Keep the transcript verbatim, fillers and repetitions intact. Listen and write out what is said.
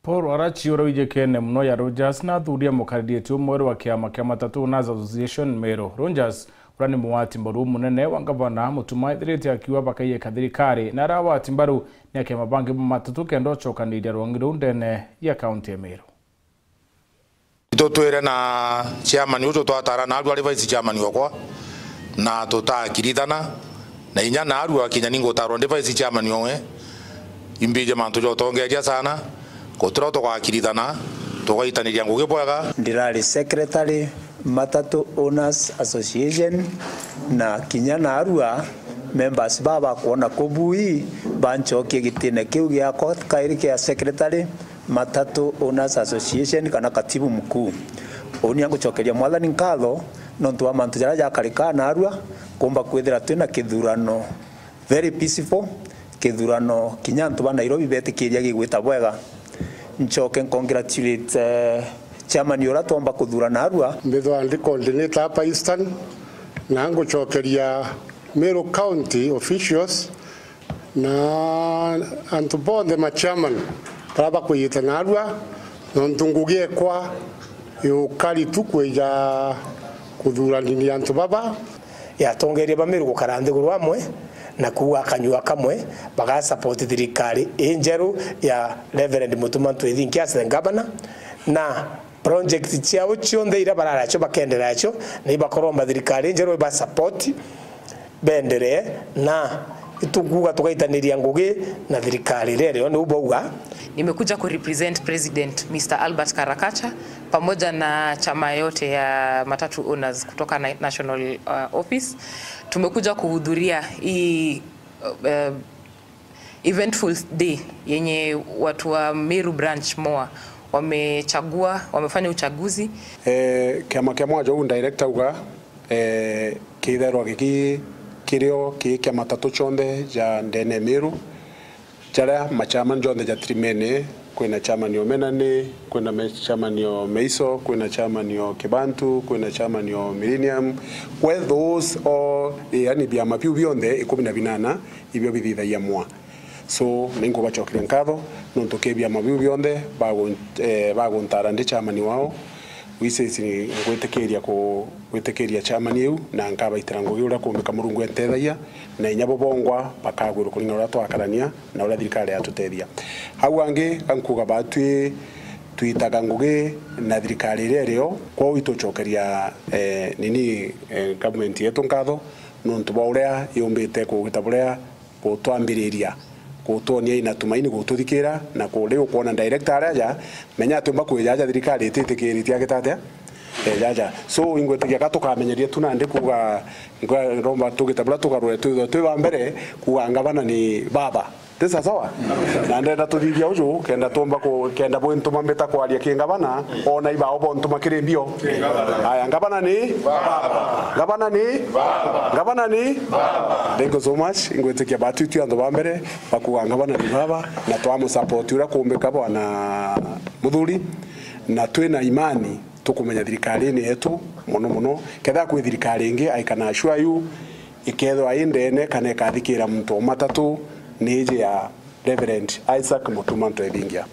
Paul Arachi, uria wijikene muno ya Rogers, na athuria mukariritie umwe wa kiama kia Matatu Owners Association Meru. Rogers, uria ni mugwati mbaru munene wa ngavana Mutuma, ethirite akiuga bakaiyika thirikari na aria agwati mbaru ni akiama bangi ba matatu kenda ucokaniria rwangi ruu ndene ya kaunti ya Meru. Itutwire na chairman uju twatara narua ari vice chairman okwa, na tutakirithana, na inya narua kinya ni ngutarwa ndi vice chairman owe. Imbije mantu ja utongeria sana, gutira tugakirithana, tugaitaniria ngugi bwega. Ndirari secretary Matatu Owners Association, na kinya narua members baa bakwona kubui bancokie gitine kiu giakwa kairi kia secretary Matatu Owners Association kana katibu mkuu. Uni angucokeria Mwathani nkatho nontu wa mantu jaria jakarika narua, kumba kwithira twina kithurano very peaceful, kithurano kinya antu ba Nairobi betikiria gigwita bwega. Ncoke ncongratulate, eh, chairman uria twomba kuthura narua. Mbithwa ndi coordinator hapa Eastern, na ngucokeria Meru County officials na antu bonthe ma chairman baria bakwiyite narua, nontu ngugi ekwa yukari tu kwija kuthuraniria antu baba. Yatongeria ba Meru gukara nthiguru amwe na kuuga kanyua kamwe, baga support thirikari injeru ya Reverend Mutuma M'Ethingia as the governor, na project ciao cionthe iria bararacio bakendera cio, na ibakoromba thirikari injeru iba support, benderee, na itukuuga tugaitaniria ngugi na thirikari iria irio, niu bauga. Nimekuja ku represent President Mister Albert Karakacha pamoja na chama yote ya Matatu Owners kutoka na-, National, uh, Office. Tumekuja kuhudhuria hii, uh, eventful day yenye watu wa Meru Branch MOA wamechagua, wamefanya uchaguzi. Eh, kiama kia MOA jau director uga, eh, kitherwa giki kirio ki kia matatu chonde ja ndene Meru, jaria ma chairman jonthe ja Tirimene, kwina chairman o Menani, kwina me-, chairman o Meiso, kwina chairman o Kibantu, kwina chairman o Millennium, we those all, yani biama biu bionthe ikumi na binana, ibio bithithagia MOA. So, ni nkubacokeria nkatho nontu ki biama biu bionthe bagun-, eh, baguntara ndi chairman wao. Wisisi ngwitikiria ku-, gwitikiria chairman iu, na nkabaitira ngugi uria kuumbika Murungu entethagia, na inya bo bongwa bakagwirwa kuringana uria twakarania na uria thirikari yatutethia. Au angi, gankuuga batwi twitaga ngugi na thirikari iria irio, kwou itucokeria, eh, nini, eh, government yetu nkatho nontu bwa uria yumbite kugita buria gutwambiriria, gutwonia ina tumaini, gututhikira, na kuri ukwona director aria aja, menya ati umba kwija aja thirikari ititikiritie agita atia? Eja aja. So, ingwitikia ka tukamenyeria tu nandi kuuga, ngwa-, ngomba tugita buria tugarure twithwe twi ba mbere, kuuga ngavana ni baba. Ti sawa sawa? Na ndenda tuthithia uju, kenda tumba ku-, kenda bwintuma mbita kwaria ki ngavana, ona ibao bontuma kiri mbio. Aya, ngavana ni? Ngavana ni? Ngavana ni? Thank you so much. Ingwitikia batwitwi antu ba mbere bakuuga ngavana ni baba, na twamusupport uria kuumbika bwana Muthuri, na twina imani tukumenya thirikarine yetu mono mono. Kethira kwi thirikari ingi, I can assure you, ikethirwa i ndene kana ikathikira muntu o matatu, ni iji ya Reverend Isaac Mutuma M'Ethingia.